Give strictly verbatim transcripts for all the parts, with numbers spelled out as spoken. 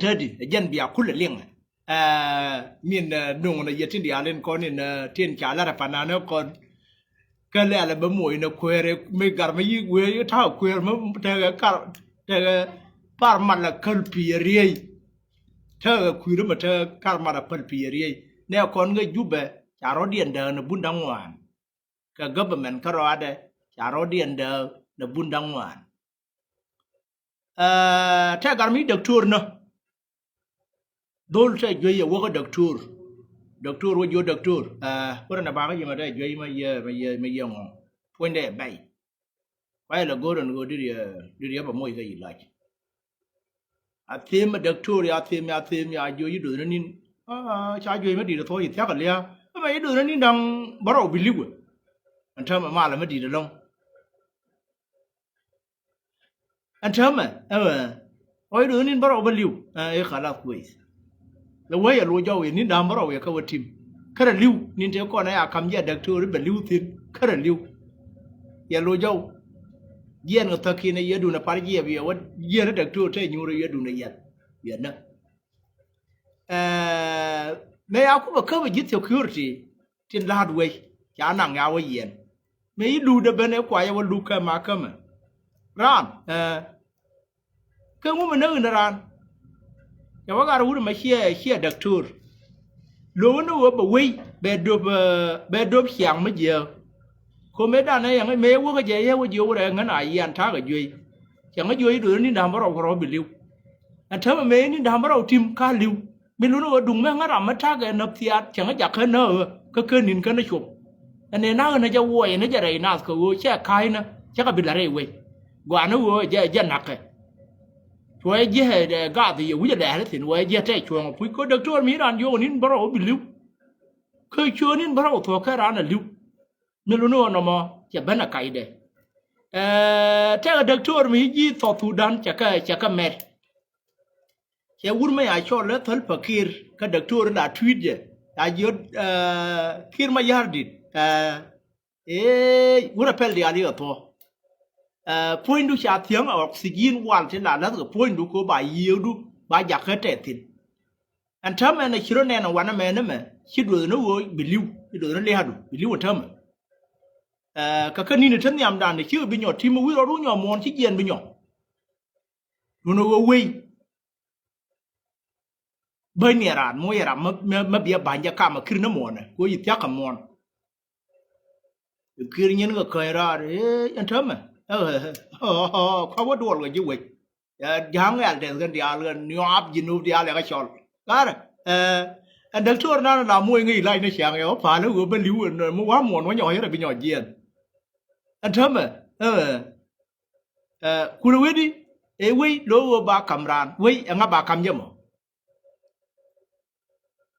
Tedi ɛ jɛn bia kulɛ liŋ. Ɛ min nuŋ nɛ yɛ tin diaal in kɔn in tin ca lat ɛ panan ɛ kɔn. Kä lɛl ɛ bä moc nɛ kueer mi gar mi yi wee ta̱a̱ kueer mi tekɛ kar tekɛ kar mat la käl pi̱i̱ ɛ riey. Tekɛ kui̱r mi tekɛ kar mat la päl pi̱i̱ ɛ riey nɛ kɔn ŋäc Jubɛ ca rɔ̱diɛn dääk nɛ bun da̱ŋ ŋuan. Kɛ government kärɔadɛ ca rɔ̱diɛn dääk nɛ bun da̱ŋ ŋuan. Ɛ tɛ gar mi dɔktor nä. Dhol tɛ juey yɛ wäkä dɔktor. Dɔktor wä jiö dɔktor ɛ wä rɛ nɛ bakä yɛ mɛ tɛ juey mɛ yɛ mɛ yɛ mɛ yɛ ŋɔ. Puɔ̱nydɛ bɛy. Kuayɛ lɛ go̱o̱r ɛn ɣöö dit yɛ dit yɛ bɛ moc kä yi lac. A thim ɛ dɔktor ya thim ya thim ya jiö yi do̱th ni nin. Ca juey mɛ dit ɛ thuɔ̱k yi thia̱k ɛ lia̱a̱ ɛ mɛ yi do̱th ni nin da̱ŋ bärɔw bi li̱wɛ. Ɛn täämɛ malɛ mɛ dit ɛlɔ̱ŋ. Ɛn täämɛ ɛ ɣöö yi do̱th ni nin bärɔw bä li̱w. Ɛ khalas kueth. Lɛ wee yɛ loc jɔw yɛ ni̱n da̱ŋ bärɔw yɛ kä wä tim. Kärɛ li̱w ni̱n tëë kɔn ɛ ya ka̱m jiɛ dɔktor bɛ li̱w thi̱n kärɛ li̱w. Yɛ loc jɔw. Jiɛn kɛ thäk ki̱n ɛ yɛ duun ɛ par jiɛp yɛ wä jiɛn ɛ dɔktor te nyuur ɛ yɛ duun ɛ yɛl. Yɛ nä. Ɛ mëë ya kupɛ käp ɛ ji̱ security tin la̱a̱t wec ca naŋ ya wä yiɛn. Mëë yi luut ɛ ben ɛ kuayɛ wä luk kɛ ma kämɛ. Raan ɛ Kä ŋu mi näk ni raan. Cɛ wä gat wut mɛ ciɛ ciɛ dɔktor. Lo̱k ni ɣöö bɛ wei bɛ dop bɛ dop ciaŋ mi jiääk. Ko mëë danɛ yɛŋ mëë wäkä jɛ yɛ wä jiök wurɛ ŋän a yian ta̱a̱ kɛ juey. Cɛ ŋä juey do̱r ni da̱ŋ bä rɔw kɛ rɔw bi li̱w. Ɛn täämɛ mëë ni da̱ŋ bä rɔw tim ka li̱w. Mi lun ɣöö duŋ mɛ ŋä ram mi ta̱kɛ näp thiaat cɛ ŋä jakä nä ɣöö kä ken ni̱n kä ni cop. Ɛn ëë na̱k ɣän ɛ jɛ wuɔc ɛn ɛ jɛ rɛy naath kɛ ɣöö cɛ ka̱a̱cnä cä kɛ bi la̱t rɛy wec. Gɔaa ni ɣöö jɛ jɛ na̱kɛ. Cuɛ jɛ ɛ gaath yɛ wi̱cɛ lɛɛr thi̱n wee jɛ tɛ cuɔ̱ɔ̱ŋ ɛ puc kä dɔktor mi raan jiök ɛ ni̱n bärɔw bi li̱w. Kä cuɛ ni̱n bärɔw thuɔ̱k kɛ raan ɛ li̱w. Mi lun ɣän nɔmɔ cɛ ben ɛ kacdɛ. Ɛɛ tɛkɛ dɔktor mi ji̱ South Sudan cɛ kɛ cɛ kɛ mɛt. Cɛ wur mɛ ya cɔl ɛ Salva Kiir kä dɔktor in la tui̱t jɛ ya jiöt Kiir Mayardit. Ee wur ɛ pɛl diaal i̱ ɛ thuɔ. Puɔ̱nydu ca thiäŋ ɛ oxygen wal ti la la̱th kɛ puɔ̱nydu ko ba yiëëkdu ba jakä tɛ thi̱n. Ɛn täämɛ nɛ ci rɔ nɛn ɛ wanɛ mɛ ni mɛ ci duɔth ni ɣöö bi li̱w ci duɔth ni lia̱a̱du bi li̱w ɛn täämɛ. Kɛ kä ni̱n ɛ te nhiamdan ni cikɛ bi nyɔ ti mi wi̱i̱ rɔɔdu nyɔ muɔ̱ɔ̱n ci jiɛɛn bi nyɔ. Duundɛ ɣöö wei. Bäny ni ɛ raan mi wä yɛ ram mä, mä, mä biɛ ba̱ny jɛ kamɛ kir ni muɔ̱ɔ̱nɛ kɛ ɣöö yi thia̱k kɛ muɔ̱ɔ̱n. Kir nyin kɛ käny raar ee ɛn täämɛ. Kua̱ wä duɔl kɛ ji̱ wec. Ja̱a̱ŋ ɛl dɛth kɛn diaal kɛn niɔap ji̱ nup diaal yɛ kä cɔl. Lar ɛ ɛn däk to̱r nan la moc ŋäc lac ni ciaŋ yɛ wä pa̱a̱l ɛ ɣöö bä li̱w ɛn mi wa̱a̱ muɔ̱ɔ̱n wä nyɔk yɛ rɛ bi nyɔk jiɛɛn. Ɛn täämɛ Ɛ kulɛ wetdi ɛ wei lo̱o̱ ɣöö ba ka̱m raan wei ɛŋa ba ka̱m jɛ mɔ.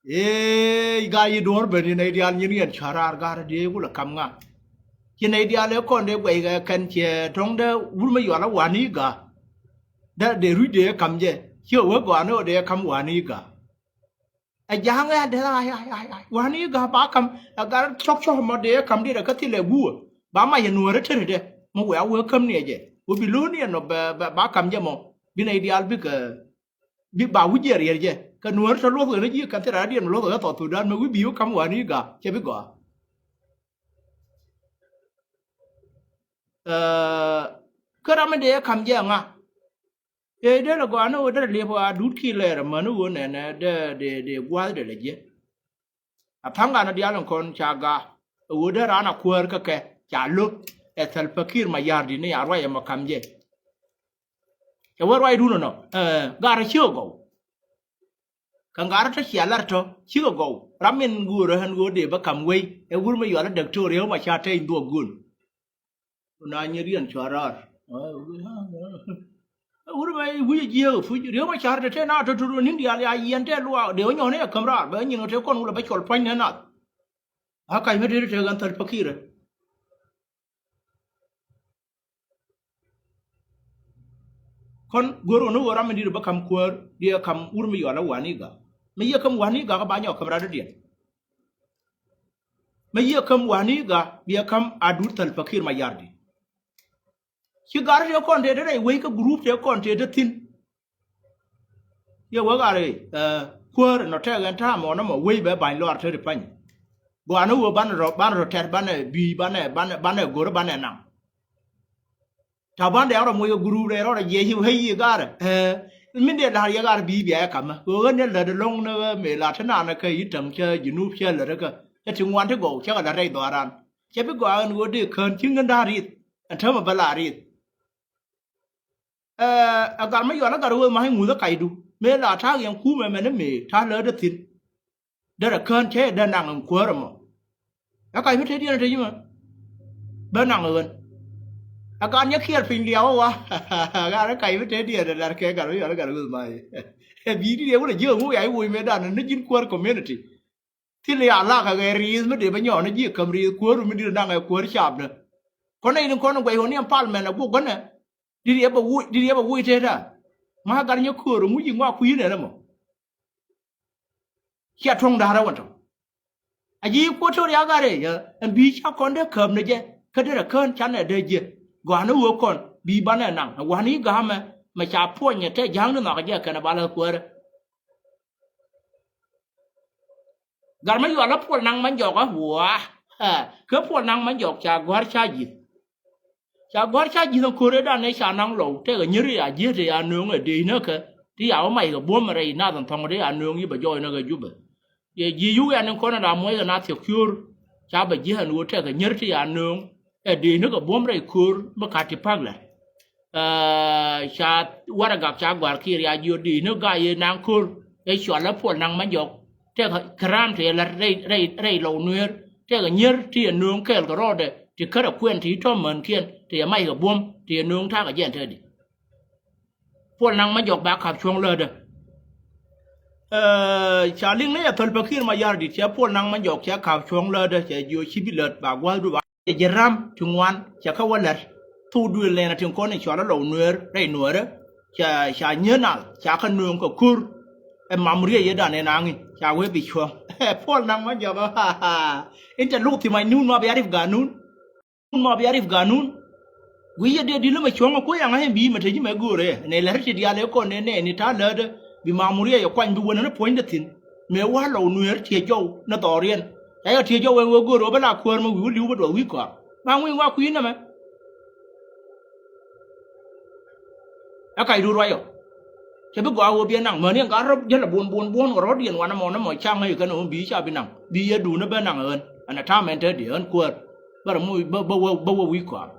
Ee gaa yi duɔ̱ɔ̱r ben yi nɛy diaal nyin yɛn cua raar ga̱r dee kulɛ ka̱m ŋa. Ci nɛy diaal ɛ kɔn dee guɛc kɛ kɛn ciɛ tɔ̱ŋ dee wur mi yual a wani ga̱. Dee dee ruc dee ka̱m jɛ ci ɛ wee gɔaa ni ɣöö dee ka̱m wani ga̱. Ɛ ja̱a̱ŋ ɛ adɛ ay ay ay ay wani ga̱ ba ka̱m ɛ gat cɔk cɔk mɔ dee ka̱m diet ɛ kä thilɛ guwä ba mac ɛ nuäärä tetdɛ mɔ wɛ a wee käm ni ɛ jɛ wä bi lo̱o̱n ni ɛnɔ ba ka̱m jɛ mɔ bi nɛy diaal bikɛ bi ba wi̱c jɛ riɛr jɛ kɛ nuäärä tɔ luɔth ɣän ji̱ kɛn thilɛ radiɛn mɔ luɔth ɣän thɔth thudan mɛ wi̱c bi wä ka̱m wani ga̱ cɛ bi gɔaa. Kä ram mi dee ka̱m jɛ ŋa. Ee dee lɛ gɔaa ni ɣöö derɛ liep a dut ki lɛɛr amäni ɣöö nɛnɛ dee dee dee gua̱a̱th dee lɛ jiɛ. A tha̱ŋ ɣa̱n a diaal in kɔn ca ga̱a̱ ɛ ɣöö dee raan a kuäär kä kɛ ca lo̱k ɛ Salva Kiir Mayardit ni ca ruac ɛmɔ ka̱m jɛ. Cɛ wee ruacdun ɛnɔ ɛ ga̱r a cikɛ gɔw. Kɛ ga̱r a tɔ cia lar tɔ cikɛ gɔw ram min guurä ɛn ɣöö dee bä ka̱m wei ɛ wur mi yual a däk to̱o̱r yɛ wä ma ca tɛny dhuɔk gööl. Ku na nyi riɛn cua raar. Wur mɛ wi̱c jiääk puc riek ma car te te na tɔ tut ni̱n diaal ya yiɛn te luaak dee wä nyɔ̱ɔ̱n ɛ käm raar bɛ nyin kɛ te kɔn wulɛ bɛ cɔl pua̱ny nɛ nath. A kac mi te te te ɣän thäl pakirɛ. Kɔn go̱r ɣän ɣöö ram mi di̱t bä ka̱m kuäär diɛ ka̱m wur mi yual ɛ wani gak mi yiëë käm wani gak kä ba nyɔk käm rat dɔ̱diɛn. Mä yiëë käm wani gak biɛ ka̱m a duut thäl pakir ma yardi. Ci gar tëë kɔn tëë te rɛy wec kä gurup tëë kɔn tëë te thi̱n. Yɛ wek ar i̱, eh, kuäär nɔ tɛk ɛn ta̱a̱ mɔnɔ mɔ wec bɛ ba̱ny lɔar te ri pa̱ny. Gɔaa ni wee banɛ rɔ, banɛ rɔ tɛt, banɛ bi̱i̱, banɛ, banɛ, banɛ go̱r, banɛ naŋ. Ta̱a̱ banɛ rɔ moc kɛ group rɛ rɔ rɛ jiɛc i̱ wee yi gaarɛ. Eh, min dee la̱r yɛ gaarɛ bi̱i̱ bia yɛ kamä. Ɣöö ɣän yɛ lät ɛlɔ̱ŋ ni ɣä mëë la te naan kä i̱ täŋ cä Junub cä lät kä. Cä ti ŋuan ti gɔw cä kɛ la̱r rɛy dhɔaaran. Cɛ bi gɔaa ɣän ɣöö dee kään ci ŋän da̱a̱n rieth. Ɛn täämɛ bä la rieth. Ɛ, ɛ gar mi yual ɛ gar wee ma̱c ŋuth ɛ kacdu. Mëë la ta̱a̱ yɛn kumɛ mɛn ɛ mëë ta̱a̱ läätdä thi̱n. Derɛ kään cä yɛ dee naŋ ɛn kuäär ɛmɔ. Ɛ kac mi te diɛn ɛ te ji̱ mɛ. Bä naŋ ɛ ɣän. Ɛ gar nyɛ kiɛɛr piny liaw ɛ wa. Ɛ gar ɛ kac mi te diɛn ɛ lar kɛ gar mi yual ɛ gar wee ma̱c. Ɛ bi̱i̱ di diɛ wut ɛ ji̱ ɛ ŋuk ya i̱ woc mëë dan ni ji̱n kuäär community. Thil ya lak ɛ ɣɛɛ ri̱i̱th mi dee bä nyɔɔn ni ji̱ ɛ käm ri̱i̱th kuäär mi di̱t ɛ naŋ ɛ kuäär caapnä. Kɔn ɛ in kɔn ɛ guɛc ɣöö ni ɛn parliament ɛ guɔk gɔnɛ. Di̱t yɛ bɛ wuc, di̱t yɛ bɛ wuc tëë ta̱a̱. Ma gar nyɛ köör ŋuc i̱ ŋɔak kui̱ inɛn ɛmɔ. Cia tuɔ̱ŋ da̱rä wän tɔ. A ji̱ Equatoria gar ëë, ɛn bi̱i̱ ca kɔn dee käp ni jɛ, kä derɛ kään canɛ dee jiɛ. Gɔaa ni wee kɔn, bi̱i̱ banɛ naŋ, ɛ gua̱a̱n i̱ ga̱a̱mɛ, mɛ ca puɔ̱ny ɛ tɛ ja̱a̱ŋ ni nhɔak jɛ kɛn ɛ balä kuäärä. Gar mi yual ɛ Puɔl Naŋ Manjɔk ɛ, wuaa. Ɛ, kɛ Puɔl Naŋ Manjɔk ca gɔ̱a̱r ca ji̱th. Ca gɔ̱a̱r ca ji̱th ɛn ko̱r ëëdan ëë ca naŋ lɔw, tɛkɛ nyier ti ya ji̱th ti ya nööŋ ɛ dee inä kɛ, ti ya wä mac kɛ buɔ̱m rɛy nath ɛn thɔ̱ŋ ti ya nööŋ i̱ bɛ jɔɔc inä kɛ Jubɛ. Yɛ ji̱ yuk ɛn in kɔn in la muɔc kɛ nath thiɔ̱k kiöör, ca bɛ ji̱th ɛn ɣöö tɛkɛ nyier ti ya nööŋ, ɛ dee inä kɛ buɔ̱m rɛy ko̱r, mi ka̱t ti pa̱k lɛ. Ɛ, ca waragak ca gɔ̱a̱r kiɛ riac jiöt di ni ga̱a̱c yɛ naŋ ko̱r ɛ cɔal ɛ Puɔl Naŋ Manjɔk. Tɛk kɛ ram tëë la̱t rɛy, rɛy, rɛy Lɔw Nueer. Tɛk kɛ nyier ti yɛ nööŋ kɛɛl kɛ rɔɔdɛ ti kärɛ kuɛn ti tɔ̱ mänkiɛn ti yɛ mac kɛ buɔ̱m ti yɛ nööŋ ta̱a̱ kɛ jɛn te di. Puɔl Naŋ Manjɔk ba ka̱p cuɔ̱ŋ läätdä. Ɛ, ca liŋ ni yɛ Thäl Pakir Mayardit cɛ Puɔl Naŋ Manjɔk cɛ ka̱p cuɔ̱ŋ läätdä cɛ jiö ci bi lät ba gua̱thdu ba. Cɛ ji̱ ram ti ŋuan cɛ kä wä lɛr. Thok duëël nɛn a tin kɔn in cɔal a Lɔw Nueer rɛy Nueerä. Ca, ca nyiee nal ca kä nööŋ kɛ ko̱r. Ɛ mam riey yɛ dan in aŋi ca wee bi cuɔ̱ŋ. Puɔl Naŋ Manjɔk. In cɛ luk thi̱n mac nun ma bi arif ganun. Nun ma bi arif ganun. Guiy yɛ dee di̱t lä mɛ cuɔ̱ŋ ɛ kui̱ aŋa in bi̱i̱ mɛ te ji̱ mɛ go̱o̱rɛ nɛ lɛr ti diaal ɛ kɔn nɛ nɛ ni ta̱a̱ läätdä. Bi mam riey yɛ kuany bi wänä ni puɔ̱nydä thi̱n. Mëë wa̱a̱ Lɔw Nueer tiee jɔw ni dhɔriɛn. Ca yɛ tiee jɔw ɛn wee go̱o̱r wä bä la kuäär mi wi̱i̱ wä li̱w bä duɔth wi̱i̱ kɔaar. Ma ŋui̱ ŋuak kui̱ nɛmɛ. Ɛ kacdu ruac ɔ. Cɛ bi gɔaa ɣöö biɛ naŋ mäni ɛn gat rɔ̱ jäl ɛ buɔ̱n buɔ̱n buɔ̱n kɛ rɔ̱diɛn wanɛ mɔ nɛ mɔ caŋ ɛ kɛn ɛ ɣöö bi ca bi naŋ. Bi yɛ duundä bä naŋ ɛ ɣän. Ɛn ɛ ta̱a̱ mɛn te diɛ ɣän kuäär. Bä rɛ mu bä, bä wä, bä wä wi̱i̱ kɔaar.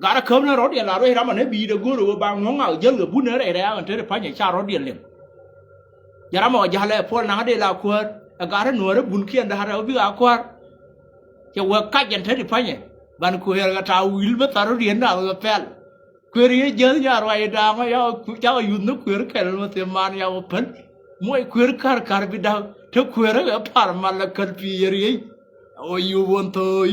Gat rɛ käp ni rɔ̱diɛn la ruec ram anɛ bi̱i̱dɛ go̱o̱r ɣöö ba ŋuɔ̱ŋ ŋak jäl kɛ bun ɛ rɛy rɛy akɛn te ri pa̱nyɛ ca rɔ̱diɛn liŋ. Jɛ ram ɔ ja̱l ɛ Puɔl Naŋ dee la kuäär ɛ gat rɛ nuäär ɛ bunkiɛn da̱a̱r ɛ wä bik a kuäär. Cɛ wee kac ɛn te ri pa̱nyɛ ban kuëër kɛ ta̱a̱ wi̱i̱l mi thar rɔ̱diɛn da̱a̱r kɛ pɛl. Kuëër yee jäth nyaar ruac da̱a̱ŋ ɔ yakɔ, yakɔ yuth ni kuëër kɛl mi thim man yakɔ pän. Muɔc kuëër kär kär bi da̱k te kuëër ɛ par mal ɛ käl pi̱i̱ yɛ riey. Ɛ wä yup wä thööc.